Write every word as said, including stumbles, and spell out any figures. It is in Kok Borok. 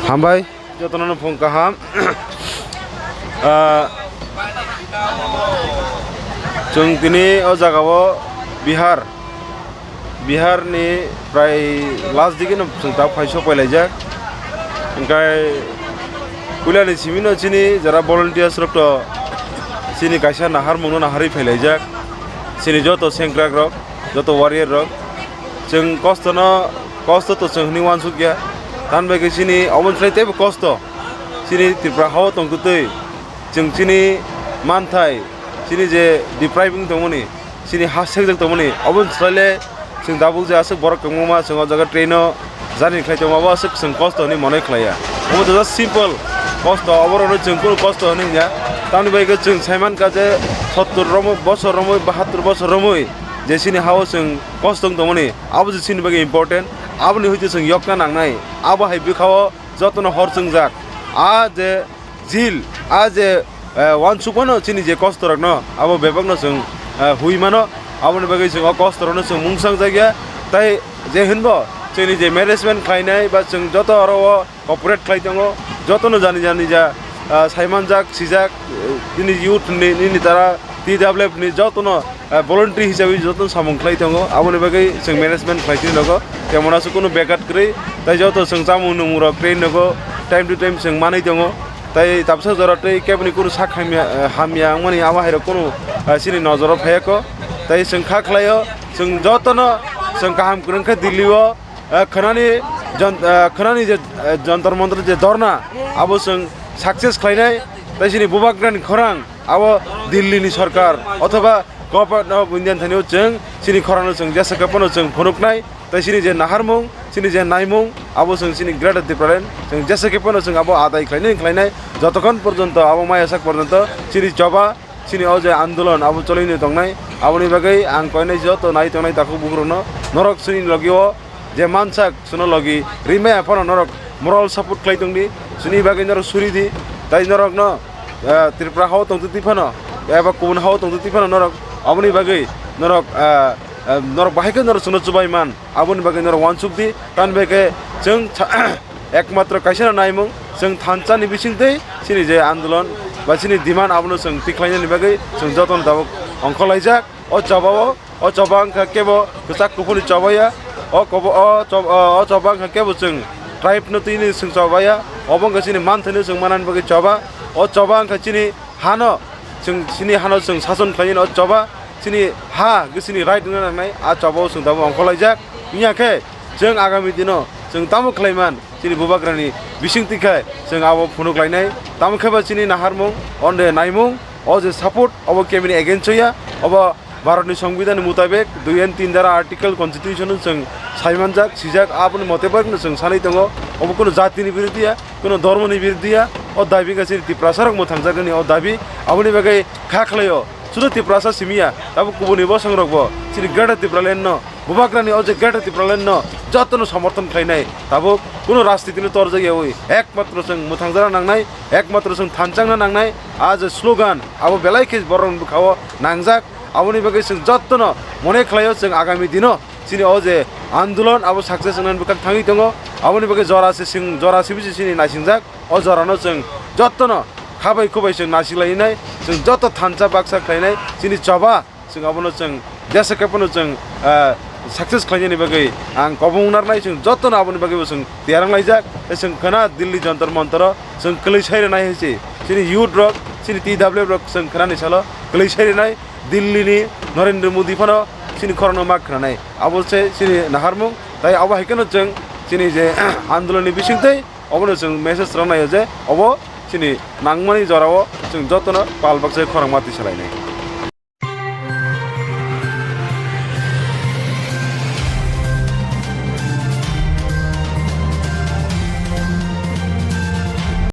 Hambai, jotono phung kaham. Ah, chwng tini o jagao Bihar, Bihar ni prai last digi no chwng ta phai sok pai laijak. Hingkai puila ni simi no chini jara volunteers rok to chini kaisa naharmung no naharwi phai laijak. Chini joto sengkrak rok, joto warrior rok, chwng kosto no, kosto to chwng hwnwi uansuk ya. Tamni bagwi chini obo ni slai teibo kosto. Chini Tripura hao tongtwtwi chwng chini manthai, chini je depriving tongmani, chini ha sekjak tongmani, obo ni slai le chwng tabuk je aswk borok kwbangma chwng o jaga train o journey khlai tongo, abo aswk chwng kosto hwnwi mone khlai ya. Obo to just simple kosto, oborok no chwng kunu kosto hwnwi hwn ya. Tamni bagwi chwng sai man kha je sottur romwi, bosor romwi, bahattur bosor romwi je chini hao chwng kosto wng tongmani, abo se chini bagwi important. Aboni hoite chwng yokna nangnai. Abo hai bwkhao jotono hor chwngjak. A je jil, a je, eh, uansukmano chini je kostorokno, abo bebakno chwng, eh, hui mano. Aboni bagwi chwng o kostorokno chwng mungsangjak ya. Tai je hinbo chini je management khlainai ba chwng joto oro o cooperate khlai tongo, jotono jani jani ja, ah, saimanjak, sijak, eh, nini youth ni, nini tara T W F ni jotono, ah, voluntary hisabe jotono samung khlai tongo, aboni bagwi chwng management khlai twi nogo, temon aswk kunu bekat kwrwi, tai joto chwng chamung nwngmung rok tei nogo, time to time chwng manwi tongo, tai tabsa jora tei keboni kunu sak hamya, eh, hamya wngmani abo hai rok kunu, ah, chini nojoro phaiya kho, tai chwng kha khlaio, chwng jotono chwng kaham kwrwng khe Delhi o, eh, khwnani jon-, eh, khwnani je, eh, Jantar Mantar je dhorna, abo chwng success khlainai, tai chini bubagrani khorang, abo Delhi ni sorkar othoba Government of India ni thani o chwng chini khorang no chwng jesa khe phano chwng phunuknai, tai chini je naharmung, chini je naimung, abo chwng chini Greater Tipraland chwng jesa khe phano chwng abo adai khlainai, khlainai, jotokhon porjonto abo maya sak porjonto chini choba, chini o je andolon abo choliwi tongnai, aboni bagwi ang koinai joto nai tongnai takhuk bukurokno, norok chini logi o je mansak chwngno logi rimaya phano norok moral support khlai tongdi, chini bagwi norok suri di, tai norokno, eh, Tripura hao tongtwtwi phano eba kubun hao tongtwtwi phano norok aboni bagwi norok, eh, eh, norok bahai khe norok chwngno chubai man. Aboni bagwi norok uansuk di, tamni bagwi khe chwng sa-, ekmatro kaisa no naimung, chwng thansa ni bising twi chini je andolon ba chini demand abono chwng tikhlainani bagwi chwng jotono tabuk ongkhorlaijak. O choba o, o choba wngkha kebo kwchak kuphurni choba ya, o kobo, o chob-, o, o choba wngkha kebo chwng tribe no twi ni chwng choba ya, obo wngkha chini manthai no chwng manani bagwi choba, o choba wngkha chini hano chwng, chini hano chwng sason khlainani o choba, chini ha hwnkhe chini right wngna nangnai, a choba o chwng tabuk ongkhorlaijak. Wngya khe chwng agami dino chwng tamo khlaiman, chini bubagrani bising twi khai chwng abo phunuk lainai. Tamo khe ba chini naharmung, onde naimung, o je support, obo kebini against o ya, obo Bharatni Songbidanni mutabek dui and tin dara article constitution o chwng saimanjak, sijak, aboni motabekno chwng sanwi tongo. Obo kunu jatini biruddhi ya, kunu dhormoni biruddhi ya, o dabi wngkha chini Tiprasarok mwthangjaknani o dabi. Aboni bagwi kha khlaio, sudu Tiprasa simi ya, tabuk kubuni bosongrokbo chini Greater Tipraland no, bubagrani o je Greater Tipraland no jotono somorthon khlainai. Tabuk kunu rajniti no torjak yaui, ekmatro chwng mwthangjakna nangnai, ekmatro chwng thanchakna nangnai. A je slogan, abo belai khe borokni bwkhao nangjak. Aboni bagwi chwng jotono mone khlaio, chwng agami dino chini o je andolon abo success wngnani bwkhak thangwi tongo. Aboni bagwi jora se chwng, jora se bisi chini naisingjak. O jorano chwng jotono khabai khubai chwng nasiklainai, chwng joto thansa baksa khlainai, chini choba chwng abono chwng jesa khe phano chwng, ah, success khlainani bagwi ang kobong narnai, chwng jotono aboni bagwibo chwng tiyar wnglaijak. Tei chwng khwna Delhi Jantar Mantaro chwng kwlwi sai rwnai hai se chini youth rok, chini T W F rok chwng khwnani salo kwlwi sai rwnai. Delhi ni Narendra Modi phano chini khorokno ma khwnanai, abo se chini naharmung. Tai abo hai kheno chwng chini je andolonni bisingtwi obono chwng message rwnaio je obo chini nangmani jorao chwng jotono pal baksa khorang ma twi salainai.